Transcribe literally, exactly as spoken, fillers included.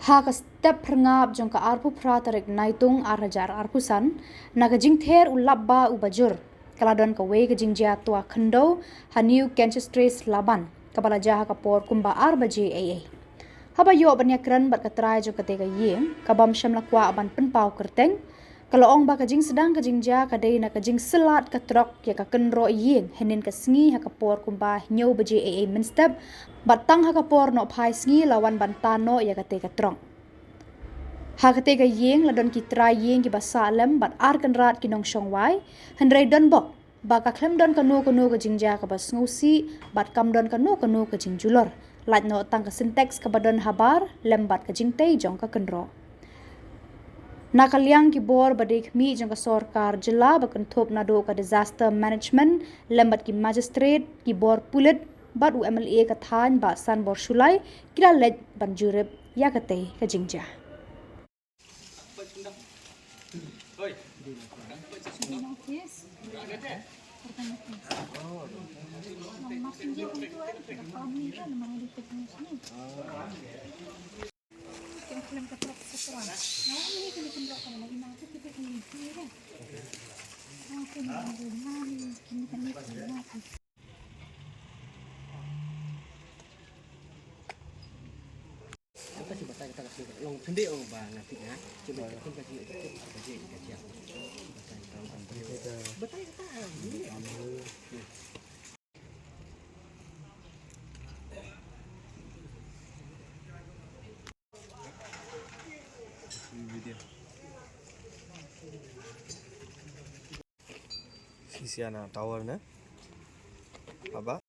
Ha ka step phyrngap jong ka arphew phra tarik Naitung ar hajar arphew san, na ka jingther u lapba u bajur, ka la don kawei ka jingjia twa khyndew ha New Kenchestres Laban, kaba la jia ha ka por kumba ar baje eiei. Haba ïoh ban ïakren bad ka trai jong katei ka ïing, ka bym shym la kwah ban pynpaw kyrteng, ka la ong ba ka jingsdang ka jingjia ka dei na ka jingsyllad ka trok ïa ka kynroh ïing hynnin ka sngi ha ka por kumba hynñiew baje eiei mynstep, bad tang ha ka por nohphai sngi la wan ban tan noh ïa katei ka trok. Ha katei ka ïing la don ki trai ïing kiba sah lem bad ar kynrad ki nongshong wai, hynrei don bok ba ka khlem don kano kano ka jingjia kaba sngewsih bad kam don kano kano ka jingjulor, lait noh tang ka Sintex kaba don habar lem bad ka jingtei jong ka kynroh. Na ka liang ki bor ba dei khmih jong ka sorkar jylla ba kynthup naduh ka Disaster Management lem bad ki magistrate, ki bor pulit bad u M L A ka thaiñ Bah Sanbor Shullai, ki la leit ban jurip ïa katei ka jingjia. Kata si batai kata ka sini. Long sendiri oh ba ngasih ya. Cuma cuma kasih kasih kasih kasih. Batai kata. Batai kata. Sisiana tower na. Apa?